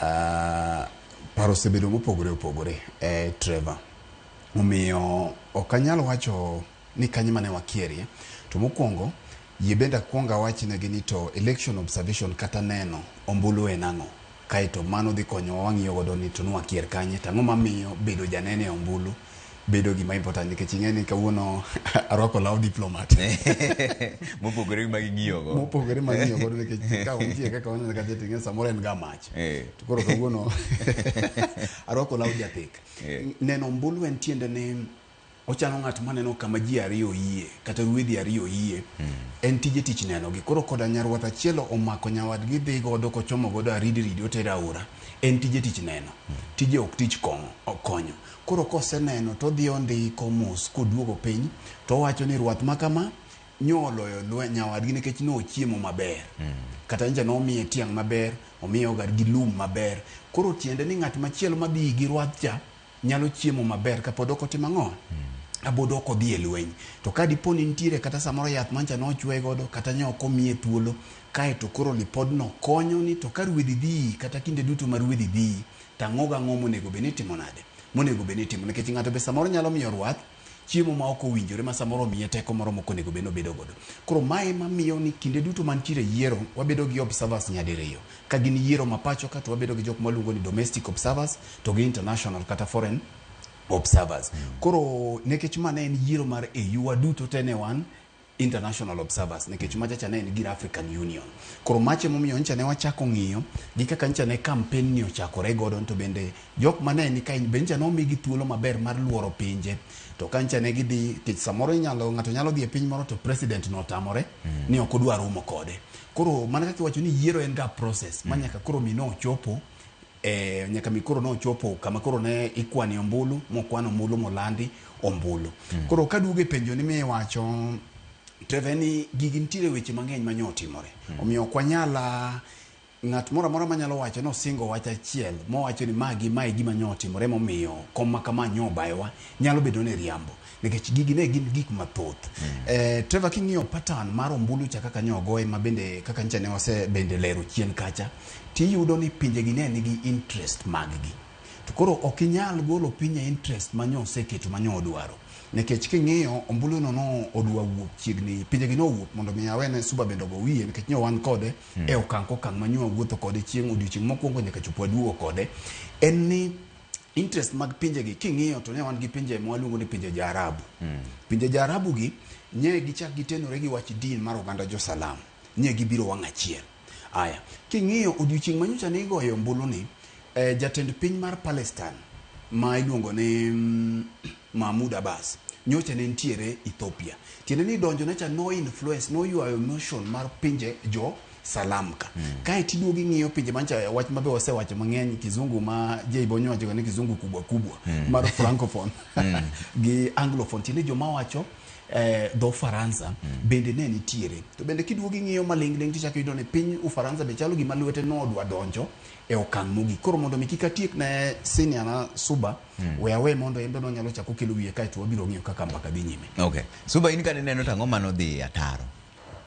Paro osebedo mopogore opogore, Trevor. Omiyo ok anyal wacho ni kanye mane wakierie. To mokwongo, yie bende akwong awachnegi ni to election observation kata neno ombulu en ang'o. Kaeto mano dhi konyowa wang'iyo godo ni to nwakier kanye to ang'o mamiyo bedo janeno e ombulu bedo gima important nikech ing'e ni kawuono arwako law diplomat. Mopogore gi ma ging'iyo go. Mopogore ma ng'iyo godo nikech ka untie kaka waneno kacha to ing'e samoro en ga mach. To koro kawuono arwako law jathek. Neno ombulu en tiende ni ochalo ng'at maneno kama ji ariyo oyie kata ruedhi ariyo oyie. En tije tich nenogi. Koro koda nyarwath achiel omako nyawadgi dhi godo kochomo godo aridiridi otero aora. En tije tich neno. Tije ok tich kong'o, konyo. Koro koseneno to odhi ondiko mos koduogo piny to owacho ni rwath ma kama nyo oloyo nyawadgi nikech nochiemo maber. Kata nyicha nomiye tiang' maber, omiye ogar gi lum maber. Koro tiende ni ng'at machielo madhi gi rwath cha nyalo chiemo maber kapod ok otimo ang'o? Kapod ok odhi e lweny. To ka dipo ni nitiere kata samoro yath mancha nochwoye godo kata nyo ok omiye thuolo, kaeto koro lipodno konyo ni to ka ruedhi dhi kata kinde duto ma ruedhi dhi, to ang'o gang'o monego bed ni itimo nade? Monego bed ni itimo. Nikech ng'ato be samoro nyalo miyo rwath chiemo ma ok owinjore ma samoro omiye teko moro mok onego bed ni obedo godo. Koro mae ema miyo ni kinde duto mantiere yiero, wabedo gi observers nyadiriyo. Ka gin yiero ma pacho ka to wabedo gi jok mwaluongo ni domestic observers to gi international kata foreign observers. Koro nikech ma ne en yiero mar AU, waduto te ne wan international observers nikech macha cha ne en gir African Union. Koro mache momiyo ncha ne wachako ng'iyo gi kaka ncha ne campaign ni ochakore godo to bende jok mane ni ka be ncha nomigi thuolo maber mar luoro pinje to ka ncha ne gidhi tich samoro inyalo ng'ato nyalo dhi e piny moro to president no otamore ni ok odwa romo kode. Koro mana kaka iwacho ni yiero en ga process ma nyaka koro mi nochopo nyaka mi koro nochopo kama koro ne ikwane ombulu mokwan ombulu molandi ombulu. Koro kaduogo e penjo ni miwacho Trevor ni gigi nitiere weche mang'eny manyo otimore. Omiyo ok wanyal ng'at moro amora manyalo wacho ni osingo wach achiel mowacho ni ma gi ma e gima nyo otimore momiyo kom ma kama nyo obayowa nyalo bedo ni riambo nikech gigi ne gin gik mathoth. Trevor king'iyo pattern mar ombulu cha kaka nyo ogoye ma bende kaka nyicha ne wase bende lero chien kacha tiyudo ni pinje gi ne nigi interest mag gi. To koro ok inyal golo piny e interest ma nyo oseketo ma nyo odwaro. Nikech king'iyo ombulu no no odwa wuok chiegni pinje gi nowuok mondo mi awene Suba bende ogo wiye nikech nyo wan kode e okang' kokang' ma nyo wawuotho kode chieng' odiochieng' mokwongo nyaka chop waduogo kode. En ni interest mag pinje gi king'iyo to ne wan gi pinje mwaluongo ni pinje Jaarabu. Pinje Jaarabu gi nye gichak gitenore gi wach din mar oganda jo Salam. Nye gibiro wang' achiel. Aya, king'iyo odiochieng' ma nyocha ne igoyo ombulu ni, jatend piny mar Palestine ma iluongo ni Mahmoud Abbas nyocha ne nitiere Ethiopia. Tiende ni donjo ne cha no influence, no ywayo emotion mar pinje jo Salam ka. Kae tiduogo ing'iyo pinje mancha wach mabe wasewacho mang'eny kizungu ma Jay Bonyo wacho ni kizungu kubwa kubwa mar francophone gi anglophone. Tiende joma wacho dho Faransa bende ne nitiere. To bende kiduogo ing'iyo maling'ling tichako iyudo ni piny Ufaransa be chalo gima lwete nodwa donjo e okang' mogik. Koro mondo mi kik atiek ne senior na Suba, we awe mondo en be nonyalo chako kelo wiye kae to wabiro ng'iyo kaka mbaka dhi nyime. Okay. Suba in kane ineno to ang'o mane odhi ataro?